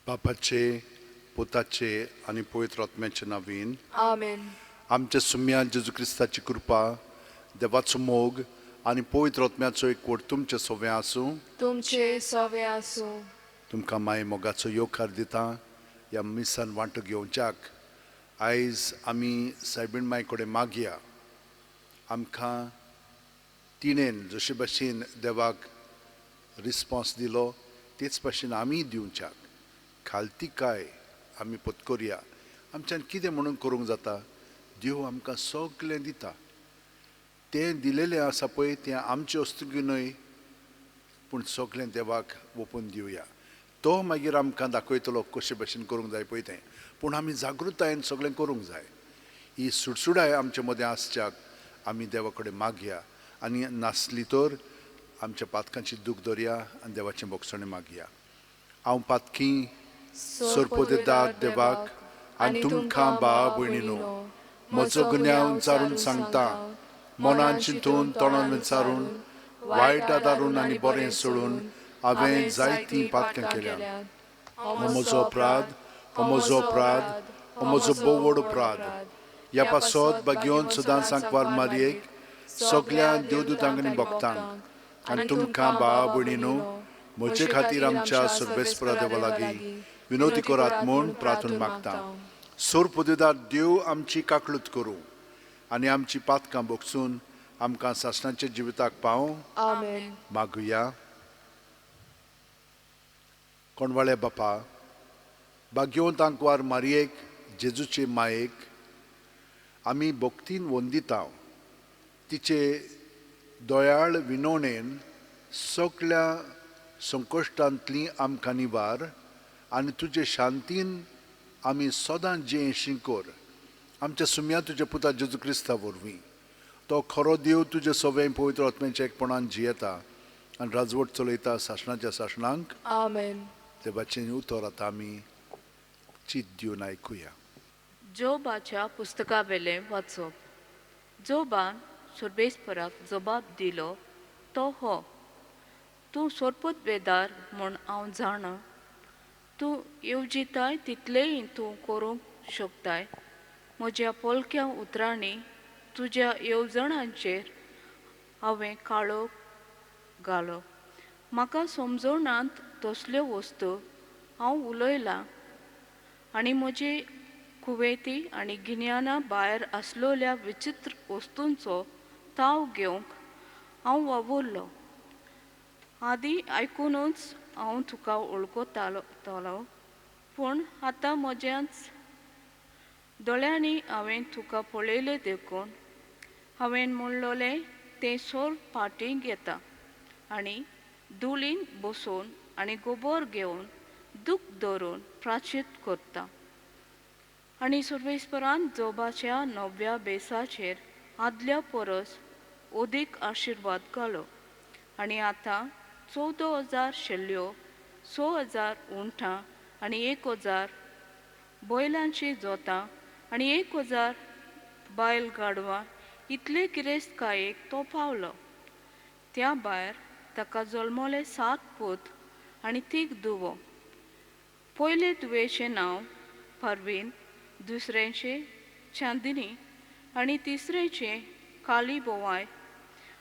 बापाचे, पुताचे आनी पवित्र आत्म्याचे नावीन. आमेन. आमच्या सुम्या जेजू क्रिस्ताची कृपा, देवाचो मोग आनी पवित्र आत्म्याचो एकवट तुमचे सोवे आसूं. तुमचे सवे आसूं. तुमकां माय मोगाचो येवकार दिता ह्या मिसान वांटो घेवच्याक. आयज आमी सायबीण माय कडेन मागया, आमकां तिणेन जशे भाशेन देवाक रिस्पोन्स दिलो तेच भाशेन आमीय दिवच्याक खालतीकाय आमी पत्करया. आमच्यान कितें म्हणून करूंक जाता? देव आमकां सगळें दिता. तें दिलेलें आसा पळय तें आमचें वस्तुकी न्हय, पूण सगळें देवाक ओपून दिवया. तो मागीर आमकां दाखयतलो कशे भशेन करूंक जाय पळय तें. पूण आमी जागृतायेन सगळें करूंक जाय. ही सुडसुडाय आमचे मदें आसच्याक आमी देवा कडेन मागया आनी नासली तर आमच्या पातकांची दूख धरया आनी देवाचें भोगसणें मागया. हांव पातकी सोरपोदेदाद देवाक आनी तुमकां भाव भयणीनो म्हजो गुन्यांव विचारून सांगता. मनान चिंतून, तोंडान विचारून, वायट आदारून आनी बरें सोडून हांवें जायतीं पातकां केल्यात. हो म्हजो अपराध, हो म्हजो अपराध, हो म्हजो भोव व्हड अपराध. ह्या पासत भाग्योन सदां सांकवार मारयेक, सगल्या देवदूतांक आनी भक्तांक आनी तुमकां भाव भयणीनो म्हजे खातीर आमच्या सर्वेस्परा देवा लागीं विनवती करात म्हूण प्रार्थना मागता. सोरपोदेदार देव आमची काकळूत करूं आनी आमची पातकां भोगसून आमकां सासणाच्या जिविताक पावूं. आमेन. मागुया. कोणवाळे बापा, भाग्यवंत आंकवार मारयेक, जेजूचे मायेक आमी भक्तीन वंदिता. तिचे दयाळ विनवणेन सगळ्या संकश्टांतली आमकां निवार आनी तुजे शांतीन आमी सदां जियेशी कर, आमच्या सुम्या तुज्या पुता जेजू क्रिस्ता वरवीं. तो खरो देव, तुजे सवें पवित्र आत्म्याच्या एकपणान जियेता आनी राजवट चलयता सासणाच्या सासणांक. आमेन. देवाचें उतर आतां आमी चीत दिवन आयकुया. जोबाच्या पुस्तकावेलें वाचप. जोबान सर्वेस्पराक जबाब दिलो तो हो: तूं सोरपतबेदार म्हूण हांव जाणा. तूं येवजिताय तितलेंय तूं करूंक शकताय. म्हज्या पोलक्या उतरांनी तुज्या येवजणांचेर हांवें काळोख घालो. म्हाका समजणांत तसल्यो वस्तू हांव उलयलां आनी म्हजी कुवेती आनी गिन्याना भायर आसलेल्या विचित्र वस्तूंचो ताव घेवंक हांव वावुरलो. आदीं आयकुनूच हांव तुका वळखतालो तलो, पूण आतां म्हज्याच दोळ्यांनी हांवें तुका पळयलें. देखून हांवें म्हणलोलें तें सोर फाटीं घेता आनी धुळीन बसून आनी गोबोर घेवन दूख धरून प्राचीत करता. आनी सर्वेस्परान जोबाच्या नव्या बेसाचेर आदल्या परस अदीक आशिर्वाद घालो आनी आतां 14,000 शेल्यो, 6,000 उंठां आनी 1,000 बैलांची जोतां आनी 1,000 बायल गाडवां इतले गिरेस्तकायेक तो पावलो. त्या भायर ताका जल्मले 7 पूत आनी 3 धुवो. पयले धुवेचें नांव परवीन, दुसऱ्याचें चांदिनी आनी तिसऱ्याचें काली बोवाय.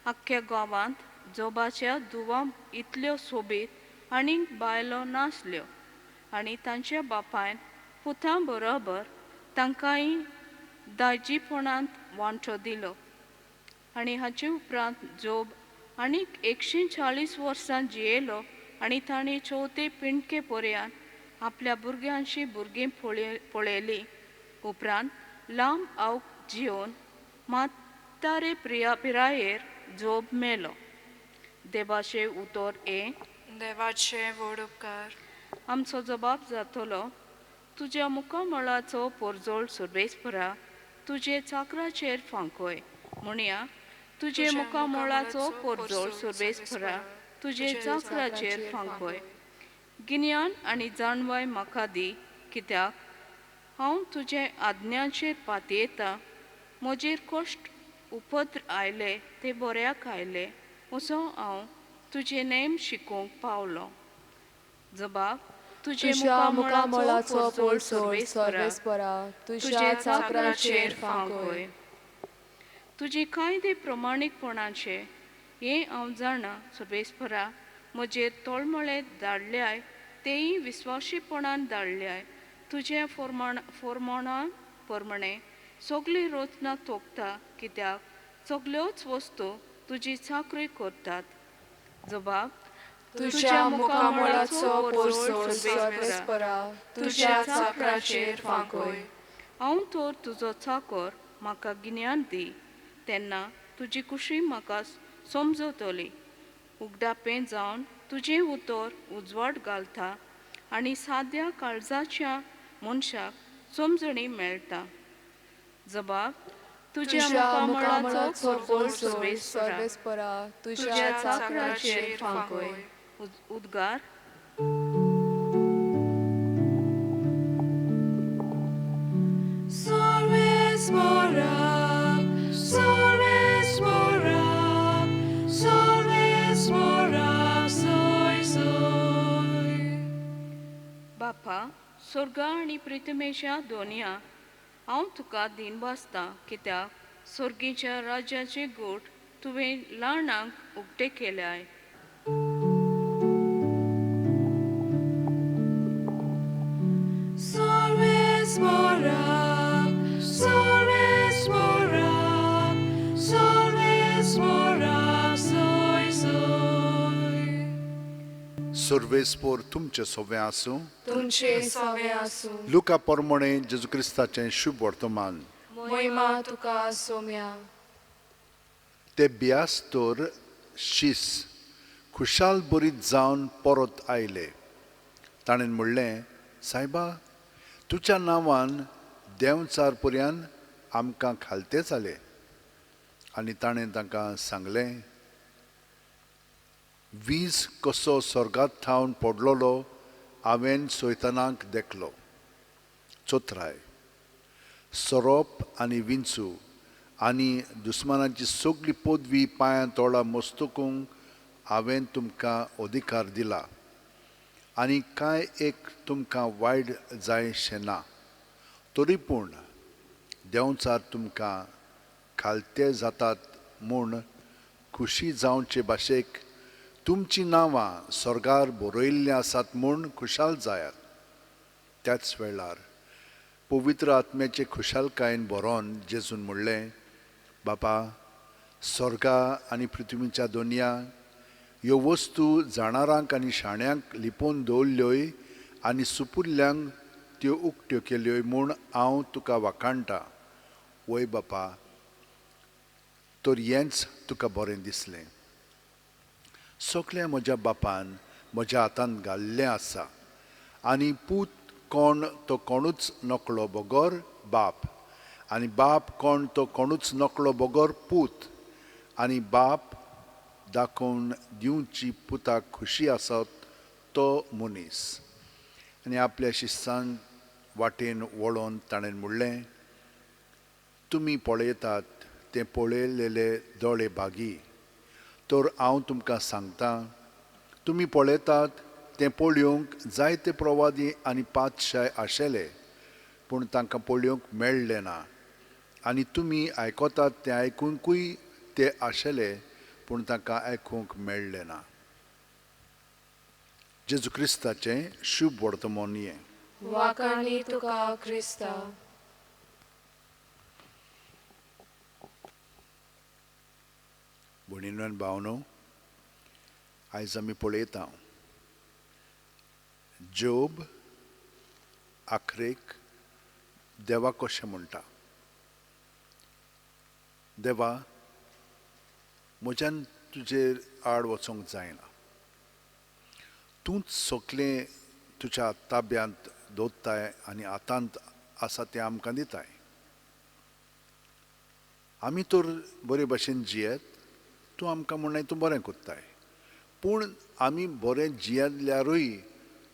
आख्ख्या गांवांत जोबाच्या धुवां इतल्यो सोबीत आनीक बायलो नासल्यो आनी तांच्या बापायन पुतां बरोबर तांकांय दायजीपणांत वांटो दिलो. आनी हाचे उपरांत जोब आनीक 140 वर्सां जियेलो आनी ताणें चवथे पिंडके पर्यंत आपल्या भुरग्यांची भुरगीं पळयलीं. उपरांत लांब आवक जिवन म्हातारे पिरायेर जोब मेलो. देवाचें उतर हें. देवाचे व्हड उपकार. आमचो जबाब जातलो: तुज्या मुखामळाचो पोरजोळ सर्वेस्परा तुजे चाकराचेर फांकय. म्हणया, तुजे मुखामळाचो पोरजोळ सर्वेस्परा तुजे चाकराचेर फांकय. गिन्यान आनी जाणवाय म्हाका दी, कित्याक हांव तुजे आज्ञाचेर पातयेता. म्हजेर कश्ट उपद्र आयले ते बऱ्याक आयले, असो हांव तुजे नेम शिकोवंक पावलो. जबाब: तुज्या मुखामळाचो पोरसोळ सर्वेस्परा तुज्या चाकराचेर फांकय. तुजी कायदे प्रमाणीकपणाचे हें हांव जाणा सर्वेस्परा, म्हजेर तळमळे धाडल्याय तेय विस्वाशीपणान धाडल्याय. तुजें फोरमाणा प्रमाणे सगळी रचना तोखता, कित्याक सगल्योच वस्तू तुजी चाकरी करतात. जबाब तुज्या मुखामळाचो पोरसोळ सर्वेस्परा तुज्या चाकराचेर फांकय. हांव तर तुजो चाकर, म्हाका गिन्यान दी, तेन्ना तुजी कुशी म्हाका समजतली. उगडापें जावन तुजें उतर उजवाड घालता आनी साद्या काळजाच्या मनशाक समजणी मेळटा. जबाब तुज्या मुखामळाचो पोरसोळ सर्वेस्परा तुज्या चाकराचेर फांकय. उद्गार. सर्वेस्परा, सर्वेस्परा, सर्वेस्परा, सोय सोय. बापा, स्वर्गा आनी प्रितमेच्या दोनया, हांव तुका दिनवासता, कित्याक स्वर्गीच्या राज्याचे गोट तुवें ल्हानांक उक्ते केल्याय. सर्वेस्परा, सर्वेस्परा, सर्वेस्परा, सोय सोय. सर्वेस्पोर तुमचें सोवें आसूं. तुमचे सवे आसूं. लुका परमणे जेजू क्रिस्ताचें शुभ वर्तमान. महिमा तुका सोम्या. ते बियास तर शीस खुशाल बरीत जावन परत आयले. ताणें म्हणलें, सायबा, तुज्या नांवान देंवचार पर्यान आमकां खालते जाले. आनी ताणें तांकां सांगलें, वीज कसो स्वर्गात थावन पडलेलो हांवें सैतानाक देखलो. चोत्राय, सोरोप आनी विंचू आनी दुस्मानाची सगळी पदवी पांयां तोळा मस्तकूंक हांवें तुमकां अधिकार दिला आनी कांय एक तुमकां वायट जायशें ना. तरी पूण देंवचार तुमकां खालते जातात म्हूण खुशी जावचे भाशेक तुमचीं नांवां स्वर्गार बरयल्लीं आसात म्हूण खुशाल जायात. त्याच वेळार पवित्र आत्म्याचे खुशालकायेन बरोवन जेजून म्हणलें, बापा, स्वर्गा आनी पृथ्वीच्या दोनया ह्यो वस्तू जाणारांक आनी शाण्यांक लिपोवन दवरल्योय आनी सुपुल्ल्यांक त्यो उक्त्यो केल्योय म्हूण हांव तुका वाखाणटा. वय बापा, तर हेंच तुका बरें दिसलें. सगळें म्हज्या बापान म्हज्या हातांत घाल्लें आसा आनी पूत कोण तो कोणूच नकळो बगर बाप, आनी बाप कोण तो कोणूच नकळो बगर पूत, आनी बाप दाखोवन दिवची पुताक खुशी आसत तो मनीस. आनी आपल्या शिस्तान वाटेन वळोवन ताणें म्हणलें, तुमी पळयतात तें पळयलेले दोळे भागी. तर हांव तुमकां सांगता, तुमी पळयतात तें पळोवंक जायते प्रवादी आनी पातशाय आशिल्ले, पूण तांकां पळोवंक मेळ्ळें ना. आनी तुमी आयकतात तें आयकुंकूय ते आशिल्ले, पूण तांकां आयकूंक मेळ्ळें ना. जेजू क्रिस्ताचें शुभ वर्तमान हें. वाखाणी तुका क्रिस्ता. भयणीनो आनी भावनो, आयज आमी पळयता जोब आखरेक देवा कशें म्हणटा, देवा, म्हज्यान तुजेर आड वचोंक जायना. तूंच सगळें तुज्या ताब्यांत दवरताय आनी हातांत आसा तें आमकां दिताय. आमी तर बरे भशेन जियेत, तूं आमकां म्हणनाय तूं बरें करताय, पूण आमी बरें जियेल्यारूय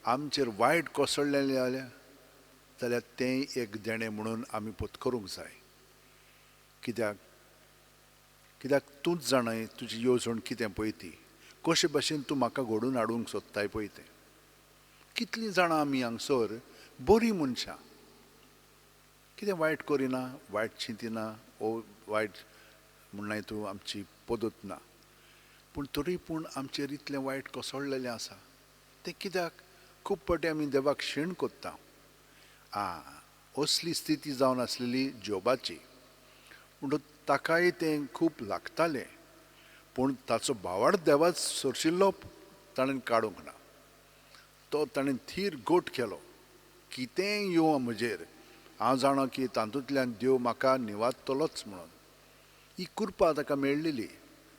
आमचेर वायट कोसळ्ळें जाल्यार तें एक देणें म्हणून आमी पत्करूंक जाय. कित्याक कित्याक तूंच जाणाय तुजी येवजण कितें पळय ती, कशे भशेन तूं म्हाका घडोवन हाडूंक सोदताय पळय तें. कितलीं जाणां आमी हांगसर बरीं मनशां, कितें वायट करिना, वायट चिंतिना ओ वायट म्हणनाय तूं आमची पद्दत ना, पूण तरी पूण आमचेर इतलें वायट कोसळलेलें आसा. तें कित्याक? खूब फावटी आमी देवाक शीण कोत्ता. असली स्थिती जावन आसलेली जोबाची, म्हणटकच ताकाय तें खूब लागतालें, पूण ताचो भावार्थ देवाच सोरशिल्लो ताणें काडूंक ना. तो ताणें थीर गोट केलो, कितेंय येवं म्हजेर, हांव जाणा की तातूंतल्यान देव म्हाका निवादतलोच म्हणून. ही कृपा ताका मेळ्ळेली.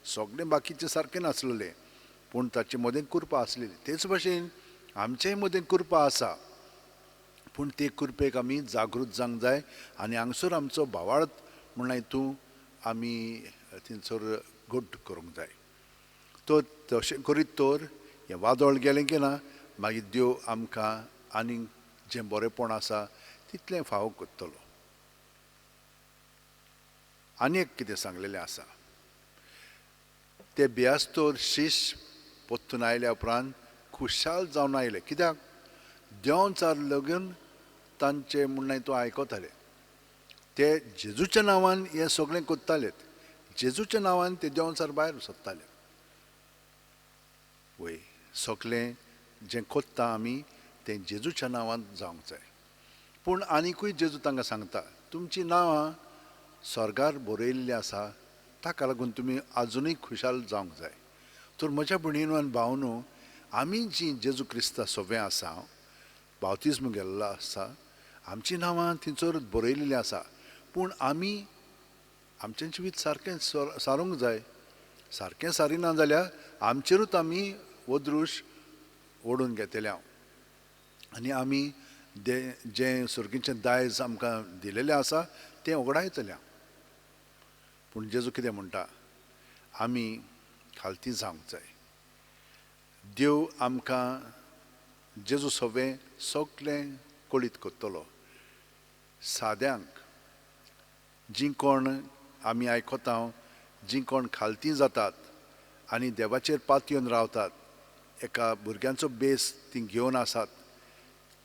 सगळें बाकीचें सारकें नासलेलें, पूण ताचे मदें कृपा आसलेली. तेच भाशेन आमचेय मदें कृपा आसा, पूण ते कृपेक आमी जागृत जावंक जाय आनी हांगसर आमचो भावार्थ म्हणल्यार तूं आमी थंयसर गोट करूंक जाय. तर तशें करीत तर हें वादळ गेलें की ना, मागीर देव आमकां आनीक जें बरेंपण आसा तितलें फावो करतलो. आनी एक कितें सांगलेलें आसा, ते बियास्तोर शीश परतून आयल्या उपरांत खुशाल जावन आयले. कित्याक? देंवचार लगून तांचे म्हणणें तूं आयकताले. ते जेजूच्या नांवान हें सगळें करताले, जेजूच्या नांवान ते देंवचार भायर सोदताले. वय, सगळें जें कोत्ता आमी तें जेजूच्या नांवान जावंक जाय. पूण आनिकूय जेजू तांकां सांगता, तुमचीं नांवां स्वर्गार बरयल्लीं आसा, ताका लागून तुमी आजुनूय खुशाल जावंक जाय. तर म्हज्या भयणीनो आनी भावनो, आमी जीं जेजू क्रिस्ता सोबें आसा, बावतिज्म गेल्लो आसा, आमचीं नांवां थंयसर बरयलेलीं आसा, पूण आमी आमचें जिवीत सारकें सारूंक जाय. सारकें सारिना जाल्यार आमचेरूच आमी वदृश ओडून घेतले हांव, आनी आमी जें सर्गीचें दायज आमकां दिलेलें आसा तें उगडायतलें हांव. पूण जेजू कितें म्हणटा, आमी खालती जावंक जाय. देव आमकां जेजू सवें सगळें कळीत करतलो. साद्यांक जीं कोण आमी आयकता, जीं कोण खालती जातात आनी देवाचेर पातयेवन रावतात, एका भुरग्यांचो बेस तीं घेवन आसात,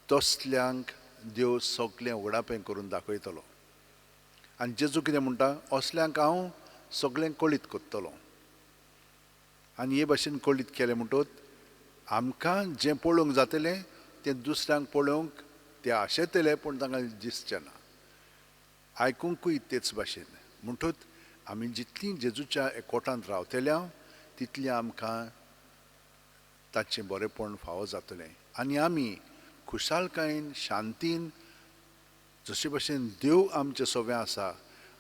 तसल्यांक देव सगळें उगडापें करून दाखयतलो. आनी जेजू कितें म्हणटा, असल्यांक हांव सगळें कळीत करतलो. आनी हे भाशेन कळीत केलें म्हणटकच आमकां जें पळोवंक जातलें तें दुसऱ्यांक पळोवंक ते आशेतले, पूण तांकां दिसचें ना. आयकुंकूय तेच भाशेन. म्हणटकच आमी जितलीं जेजूच्या एकवटांत रावतल्या तितलीं आमकां ताचें बरेंपण फावो जातलें आनी आमी खुशालकायेन शांतीन जशे भाशेन देव आमचे सोबें आसा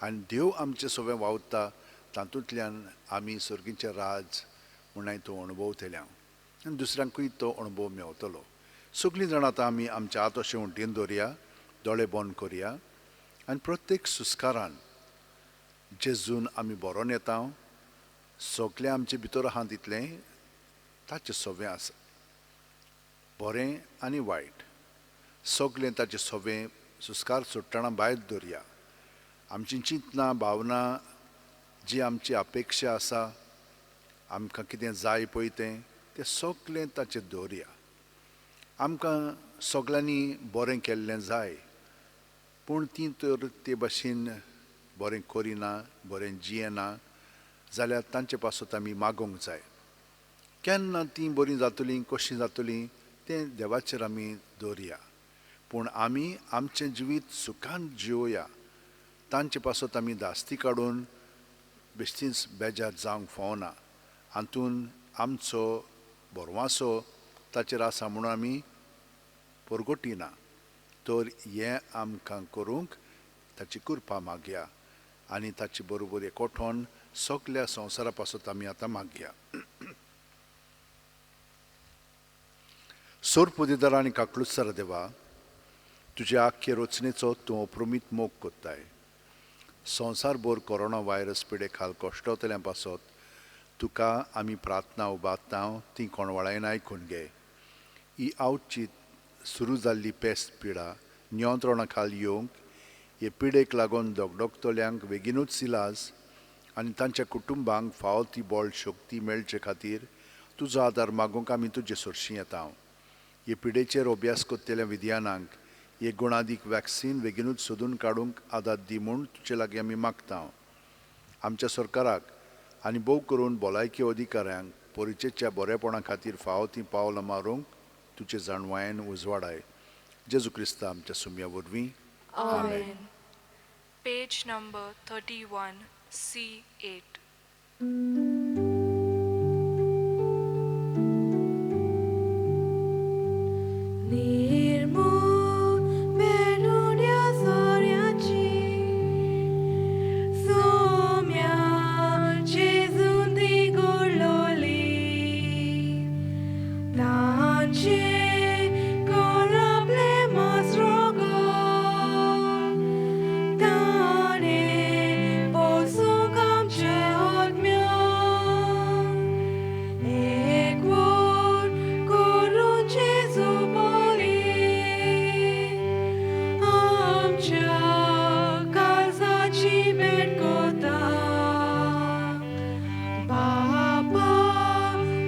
आनी देव आमचे सोबें वावुरता, तातूंतल्यान आमी सर्गीचें राज म्हणून तो अणभवतले आनी दुसऱ्यांकूय तो अणभव मेवतलो. सगळीं जाणां आतां आमी आमच्या हात अशें उंटीन दवरया, दोळे बंद करया आनी प्रत्येक सुस्कारान जेजून आमी बरोवन येता, सगळें आमचे भितर आहा तितलें ताचें सोबें आसा, बरें आनी वायट सगळें ताचें सोबें सुस्कार सोडटना भायर दवरया. आमची चिंतनां भावना जी आमची अपेक्षा आसा, आमकां कितें जाय पळय तें तें सगळें ताचेर दवरया. आमकां सगळ्यांनी बरें केल्लें जाय, पूण ती तर ते भाशेन बरें करिना, बरें जियेना जाल्यार तांचे पासत आमी मागोवंक जाय. केन्ना तीं बरीं जातलीं, कशीं जातलीं तें देवाचेर आमी दवरया, पूण आमी आमचें जिवीत सुखान जिवया. तांचे पासत आमी धास्ती काडून बेश्टीच बेजार जावंक फावना. हातून आमचो बरवासो ताचेर आसा म्हणून आमी परगटिना. तर हें आमकां करूंक ताची कृपा मागया आनी ताचे बरोबर एकवटोन सगल्या संवसारा पासत आमी आतां मागया. सोरपुदेदार आनी काकलुत्सर देवा, तुज्या आख्खे रचनेचो तूं अप्रमीत मोग कोत्ताय. संवसारभर कोरोना व्हायरस पिडे खाल कश्टवतल्या पासत तुका आमी प्रार्थना उबारता, ती कोणवाळायन आयकून घे. ही आवचीत सुरू जाल्ली पेस्त पिडा नियंत्रणा खाल येवंक, हे पिडेक लागून दगदगतल्यांक बेगीनूच इलाज आनी तांच्या कुटुंबांक फावो ती बळ शक्ती मेळचे खातीर तुजो आदार मागूंक आमी तुजे सरशीं येता. हे पिडेचेर अभ्यास कोत्तेल्या विद्यानांक एक गुणादीक वॅक्सीन वेगीनूच सोदून काडूंक आदार दी म्हूण तुजे लागीं आमी मागता. आमच्या सरकाराक आनी भोव करून भलायकी अधिकाऱ्यांक परिचेच्या बरेपणा खातीर फावो तीं पावलां मारूंक तुजे जाणवायेन उजवाडाय. जेजू क्रिस्ता आमच्या सुम्या वरवीं. आमेन. Page number 31, C8. निर्मूल भेटून सोऱ्याची सोम्या जेजून ती गोडलोली तांचे कोरापले मास रोगोन ताणें पोसूंक आमचे आत्म्या एकवट करून जेजू बोली आमच्या काळजाची भेट कोता बापा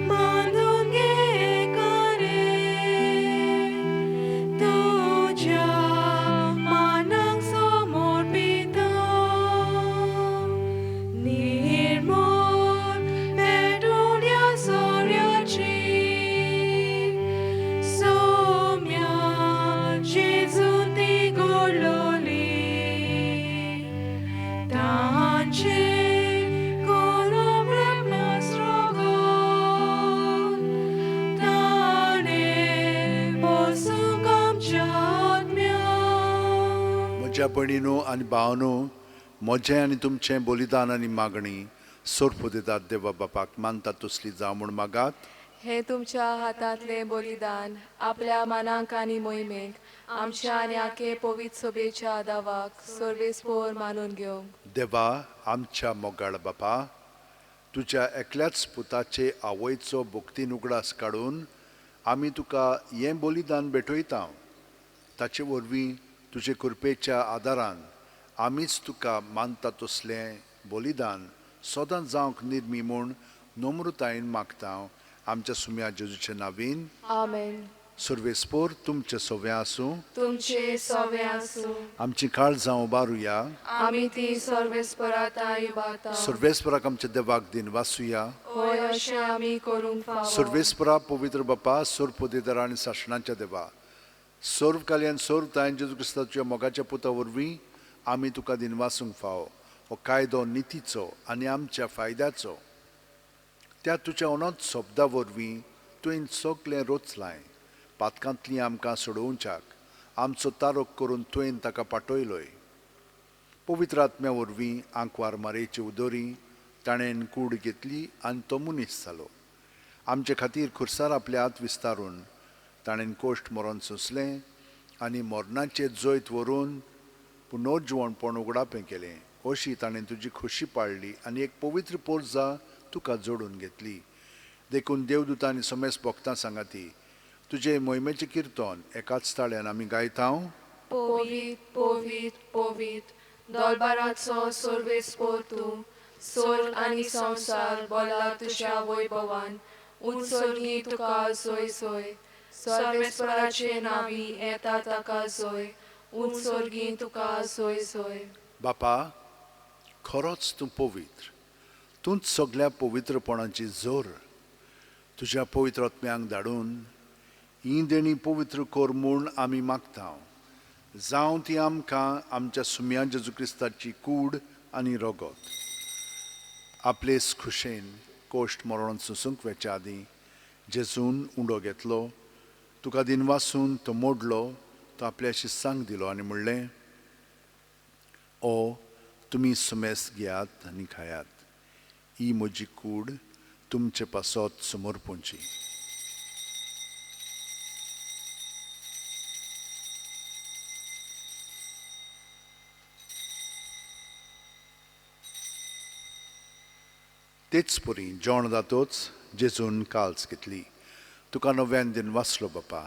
मानून घे एकाने तुज्या मानाक समर्पिता निर्मोल भेटून ह्या सोऱ्याची सोम्या जेजून ती गोडलोली तांचे कोरापले मास रोगोन ताणें पोसूंक आमच्या आत्म्या. म्हज्या भयणीनो आनी भावनो, म्हजें आनी तुमचें बलिदान आनी मागणी सोर्प दितात देवा बापाक मानता तसली जावं म्हूण मागात. हे तुमच्या हातांतलें बलिदान आपल्या मानाक आनी मोहिमेक आमच्या आनी आखे पवित्र सभेच्या दावाक सर्वेस्पोर मानून घेवंक. देवा आमच्या मोगाळ बापा, तुज्या एकल्याच पुताचे आवयचो भक्तीन उगडास काडून आमी तुका हें बलिदान भेटयता. ताचे वरवीं तुजे कृपेच्या आदारान आमीच तुका मानता तसलें बलिदान सदां जावंक निर्मी म्हूण नम्रतायेन मागता आमच्या सुम्या जेजूचे नावीन. आमेन. सर्वेस्पोर तुमचे सव्या आसूं. तुमचे सवे आसूं. आमची काळजां उबारुया. आमी ती सर्वेस्पराताय उबारता. सर्वेस्पराक आमच्या देवाक दिन वासुया. होय अशें आमी करूंक फावो. सर्वेस्परा पवित्र बापा, सर्व पदेदार आनी सासणाच्या देवा, सर्व काल्यान सर्व तायन जेजू क्रिस्ताच्या मोगाच्या पुता वरवीं आमी तुका दिनवासूंक फावो. हो कायदो नितीचो आनी आमच्या फायद्याचो. त्या तुज्या अनंत शब्दा वरवीं तुवें सगळें रचलाय. पातकांतली आमकां सोडोवच्याक आमचो तारोक करून तुवें ताका पाटयलोय. पवित्र आत्म्या वरवीं आंकवार मारेची उदोरी ताणें कूड घेतली आनी तो मनीस जालो. आमचे खातीर खुर्सार आपले हात विस्तारून ताणें कोश्ट मरण सोंसलें आनी मरणाचेर जैत व्हरून पुनर्जिवणपण उगडापें केलें. अशी ताणें तुजी खोशी पाळ्ळी आनी एक पवित्र पोरजा तुका जोडून घेतली. देखून देवदूतां आनी समेस्त भक्तां सांगाती तुजे मोहिमेचें किर्तन एकाच ताळ्यान आमी गायता. पवित्र पवित्र पवित्र दोलबाराचो सर्वेस्पोर तूं, स्वर्ग आनी संवसार बोला तुज्या वैभवान. उंच स्वर्गी तुका सोय सोय, सर्वेस्पराचे नावी येता ताका सोय, उंच स्वर्गी तुका सोय सोय. बापा, खरोच तूं पवित्र, तूंच सगळ्या पवित्रपणाची जोर. तुज्या पवित्र आत्म्यांक धाडून ही देणी पवित्र कर म्हूण आमी मागता. जावं ती आमकां आमच्या सुम्या जेजू क्रिस्ताची कूड आनी रगत. आपलेच खुशेन कोश्ट मरण सोंसूंक वेच्या आदीं जेजून उंडो घेतलो, तुका दिनवासून तो मोडलो, तो आपल्या शिस्सांक दिलो आनी म्हणलें, ओ तुमी सुमेस घेयात आनी खायात, ही म्हजी कूड तुमचे पासत समर्पूंची. तेच परी जेवण जातोच जेजून काल्स घेतली, तुका नव्यान दिन वाचलो बापा,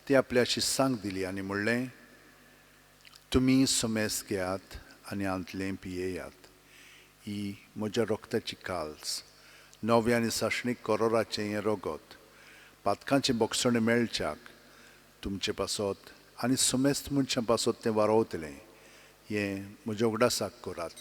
ती आपल्या शिस्सांक दिली आनी म्हणलें, तुमी समेस घेयात आनी हांतलें पियेयात, ही म्हज्या रोगताची काल्स, नव्या आनी सासणीक करोराचें हें रगत, पातकांचें बोगसणें मेळच्याक तुमचे पासत आनी समेस्त मनशां पासत तें वारोवतलें. हें म्हज्या उगडासाक करात.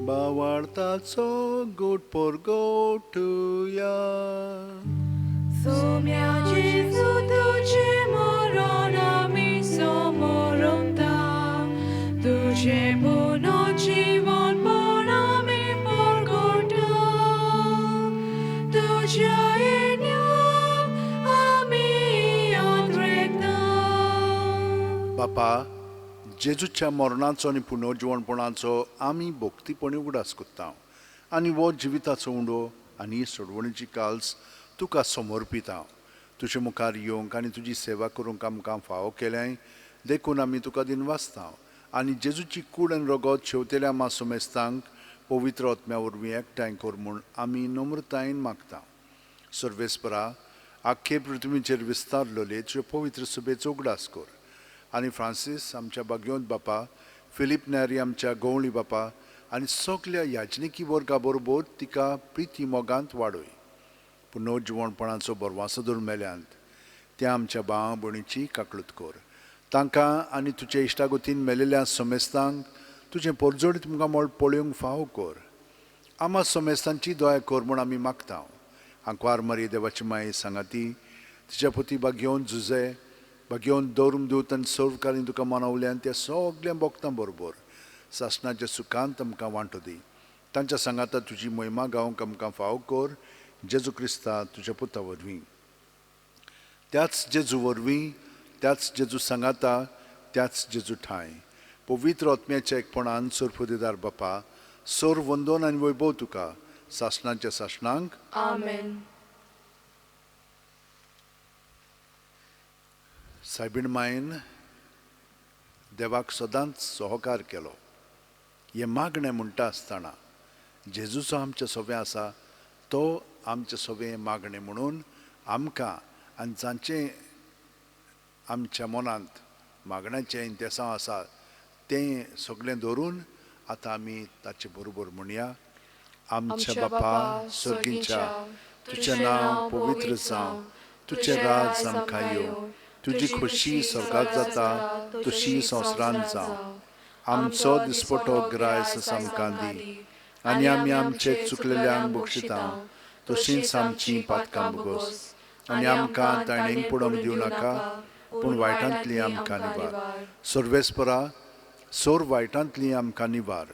बावार्थाचो गोट परगोटुया. सोम्या जेजू तुजें मरण आमी समोरता, तुजें पुनर्जीवनपण आमी परगटा, तुज्या येण्याक आमी अंतरेकता. बापा, जेजूच्या मरणाचो आनी पुनर्जिवणपणाचो आमी भक्तीपणी उगडास करता आनी हो जिविताचो उंडो आनी सोडवणीची काल्स तुका समर्पिता. तुजे मुखार येवंक आनी तुजी सेवा करूंक आमकां फावो केल्याय देखून आमी तुका दिनवासता आनी जेजूची कूड आनी रगत शेवतेल्या मा समेस्तांक पवित्र आत्म्या वरवीं एकठांय कर म्हूण आमी नम्रतायेन मागता. सर्वेस्परा, आख्खे पृथ्वीचेर विस्तारलेले तुजे पवित्र सुबेचो उगडास कर आनी फ्रांसीस आमच्या बागयोंत बापा, फिलीप न्यारी आमच्या गवळी बापा आनी सगल्या याजनिकी वर्गा बरोबर तिका प्रिती मोगांत वाडय. पुनर्जिवणपणाचो बरवासो धरून मेल्यांत त्या आमच्या भाव भयणीची काकळूत कर. तांकां आनी तुजे इश्टागतीन मेलेल्या समेस्तांक तुजें परजोडीत तुमकां मळ पळोवंक फावो कर. आमा समेस्तांची दया कर म्हूण आमी मागता. आंकवार मारी देवाची माये सांगाती तिच्या पुती बागयोवन जुजे बागयोवन दवरून दूत आनी सर्वकारीन तुका मनवल्यान त्या सगल्या भक्तां बरोबर सासणाच्या सुखांत आमकां वांटो दी. तांच्या सांगाता तुजी महिमा गावंक आमकां फावो कर. जेजू क्रिस्ता तुज्या पुता वरवीं, त्याच जेजू वरवीं, त्याच जेजू सांगाता, त्याच जेजू ठांय पवित्र आत्म्याच्या एकपणान सरफुदेदार बापा, सोर वंदोन आनी वैभव तुका सासणाच्या सासणांक. आमेन. सायबीण मायन देवाक सदांच सहकार केलो. हें मागणें म्हणटा आसतना जेजूचो आमच्या सोबें आसा तो आमच्या सोबें मागणें म्हणून आमकां आनी जांचें आमच्या मनांत मागण्याचें इंतेसांव आसा तें सगळें धरून आतां आमी ताचे बरोबर म्हणया. आमच्या बापा सर्गीच्या, तुजें नांव पवित्र जावं, तुजें राज आमकां येवं, तुजी खोशी स्वर्गांत जाता तशी संवसारांत जावं. आमचो दिसपटो ग्रायस आमकां दी आनी आमी आमचे चुकलेल्यांक बक्षिता तशींच आमची पातकां भोगोस आनी आमकां ताणेंक पडोवंक दिवं नाका पूण वायटांतली आमकां निवार. सर्वेस्परा, सोर वायटांतली आमकां निवार.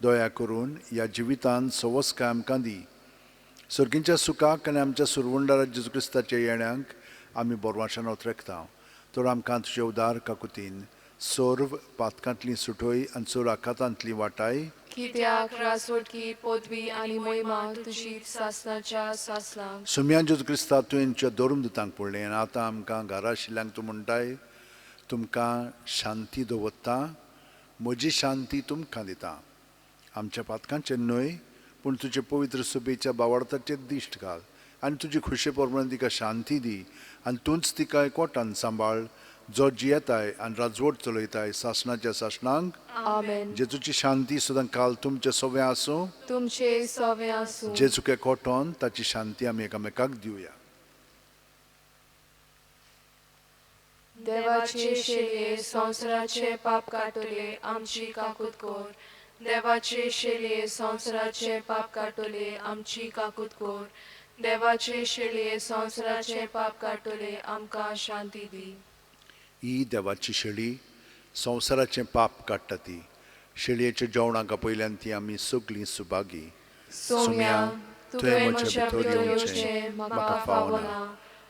दया करून ह्या जिवितांत सवस्काय आमकां दी. सर्गींच्या सुखाक आनी आमच्या सुरवंडारा जेजू क्रिस्ताच्या येण्यांक आमी बोरवाशान ओतरेकता. तर आमकां तुजे उदार काकुतीन सर्व पातकांतली सुटोय आनी सर्व आखातांतली वाटाय. कित्याक राजवटकी पदवी आनी महिमा तुजी सासणाच्या सासणाक. सुम्यान जेजू क्रिस्ता तुवें तुज्या धरून दितांक पडलें आनी आतां आमकां घरा आशिल्ल्यांक तूं म्हणटाय, तुमकां शांती दवरता, म्हजी शांती तुमकां दिता. आमच्या पातकांचेर न्हय पूण तुजे पवित्र सुबेच्या बावडताचेर दिश्ट घाल आनी तुजी खुशे प्रमाणे तिका शांती दी आनी तूंच तिका एकवटान सांबाळ जो जियेताय आनी राजवट चलयताय सासणाच्या सासणांक. आमेन. जेजूची शांती सदां काल तुमचे सोवे आसूं, तुमचे सोवे आसूं. जेजूक एकवटोन ताची शांती आमी एकामेकाक दिवया. देवाचे शेलये संवसाराचे पाप काडटले आमची काकूत कर. देवाचे शेलये संवसाराचे पाप काडटले आमची काकूत कर. देवाचे शेलये संवसाराचे पाप काडटले आमकां शांती दी. ही देवाची शेळी संवसाराचें पाप काडटा ती. शेळयेच्या जेवणाक आपयल्यान ती आमी सगळीं सुभागी. सोम्या, तुवें म्हज्या भितर येवचें म्हाका फावना,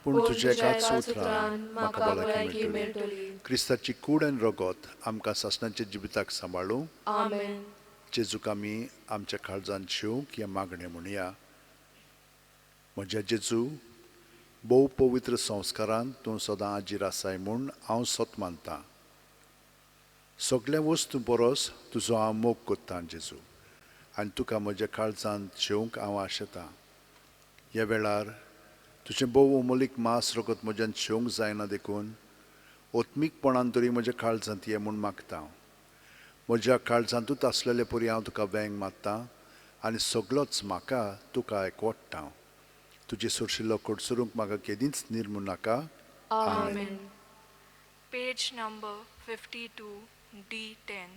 पूण तुज्या एकाच उतरान म्हाका भलायकी मेळटली. क्रिस्ताची कूड आनी रगत आमकां सासणाच्या जिविताक सांबाळूं. आमेन. जेजूक आमी आमच्या काळजांत शेवंक हें मागणें म्हणया. म्हज्या जेजू, भोव पवित्र संस्कारान तूं सदां आजीर आसाय म्हूण हांव सत मानतां. सगल्या वस्तू परस तुजो हांव मोग करतां जेजू आनी तुका म्हज्या काळजांत शेवंक हांव आशेतां. ह्या वेळार तुजें भोव अमोलीक मास रगत म्हज्यान शेवंक जायना देखून ओत्मीकपणान तरी म्हज्या काळजांत ये म्हूण मागता. म्हज्या काळजांतूच आसलेले परी हांव तुका वेंग मारतां आनी सगलोच म्हाका तुका एकवटता. तुजे सुरशिल्लो कडसरूंक म्हाका केदींच निर्मू नाका. आमेन. Page number 52, D10.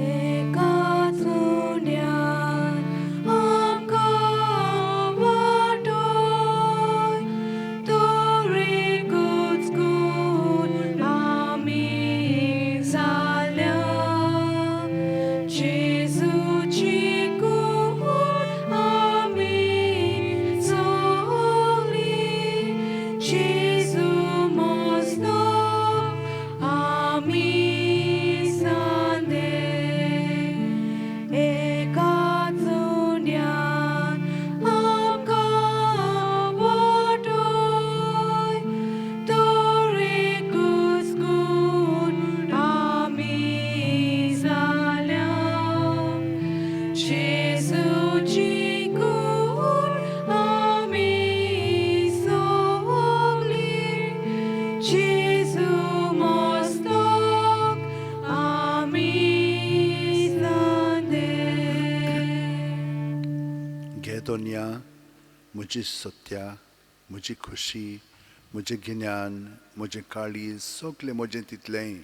एकाच उंड्यान आमकां वाटोय, तर एकूच कूड आमी जाल्या. जेजूची कूड आमी चोली, जेजू मोजलो आमी सांदे. एकाच उंड्यान आमकां वाटोय, तर एकूच कूड आमी जाल्या. जेजूची कूड आमी सोगली, जेजू मोस्तोक आमी सांदे. घे दोनया म्हजी सत्या, म्हजी खुशी, म्हजें गिन्यान, म्हजें काळीज, सगलें म्हजें तितलेंय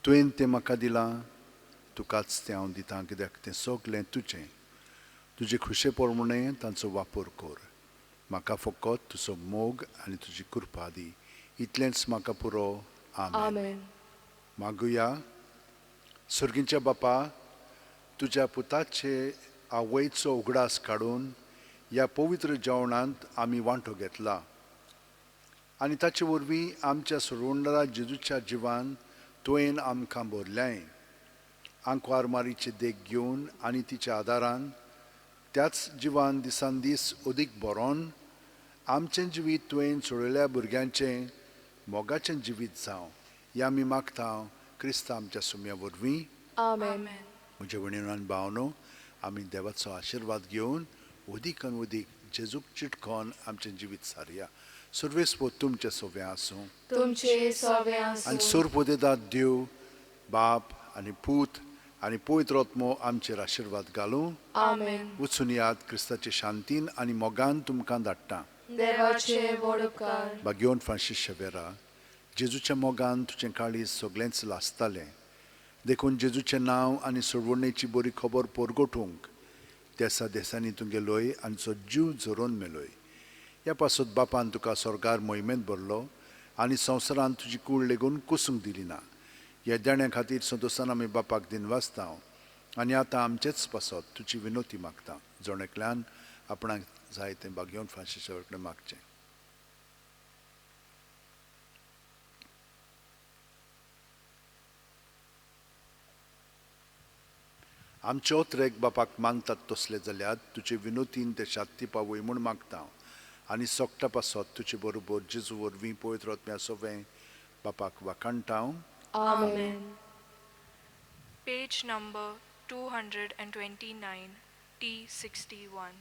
तुवें तें म्हाका दिलां, तुकाच तें हांव दितां, कित्याक तें सगलें तुजें. तुजे खुशे प्रमाणें तांचो वापर कर. म्हाका फकत तुजो मोग आनी तुजी कृपा दी, इतलेंच म्हाका पुरो. आमेन. आमेन. मागुया. सर्गींच्या बापा, तुज्या पुताचे आवयचो उगडास काडून ह्या पवित्र जेवणांत आमी वांटो घेतला आनी ताचे वरवीं आमच्या सोडवणदारा जेजूच्या जिवान तुवें आमकां भरल्याय. आंकवार मारीची देख घेवन आनी तिच्या आदारान त्याच जिवान दिसान दीस अदीक बरोवन आमचें जिवीत तुवें सोडयल्या भुरग्यांचें मोगाचें जिवीत जावं, हें आमी मागता क्रिस्ता आमच्या सुम्या वरवीं. आमेन. म्हज्या भयणीनो आनी भावनो, आमी देवाचो आशिर्वाद घेवन अदीक आनी अदीक जेजूक चिटकोन आमचें जिवीत सारया. सर्वेस्पोत तुमचें सोवें आसूं. तुमचे सोवे आनी आसूं. सोरपोदेदात देव बाप आनी पूत आनी पवित्र आत्मो आमचेर आशिर्वाद घालूं. आमेन. वचून याद क्रिस्ताचे शांतीन आनी मोगान तुमकां धाडटा. देवाचे व्हड उपकार. बागेवन फ्रांसीस शेवेरा, जेजूच्या मोगान तुजें काळीज सगळेंच लासतालें, देखून जेजूचें नांव आनी सोडवणेची बरी खबर परगटूंक देसा देसांनी तूं गेलोय आनी जो जीव झरोवन मेलोय. ह्या पासत बापान तुका स्वर्गार मोहिमेंत भरलो आनी संवसारांत तुजी कूड लेगून कुसूंक दिली ना. ह्या देण्या खातीर संतोशान आमी बापाक दिनवासता आनी आतां आमचेच पासत तुजी विनोती मागता. जण एकल्यान आपणाक जाय तें बागेवन फ्रांसीस कडेन मागचें. आमचे ओत्रेक बापाक मानतात तसले जाल्यार तुजे विनोतीन ते शांती पावय म्हूण मागता आनी सोकटा पासत तुजे बरोबर जेजू वरवीं पवित्र आत्म्या सोवें बापाक वाखाणटा. आमेन. Page number 229, T61.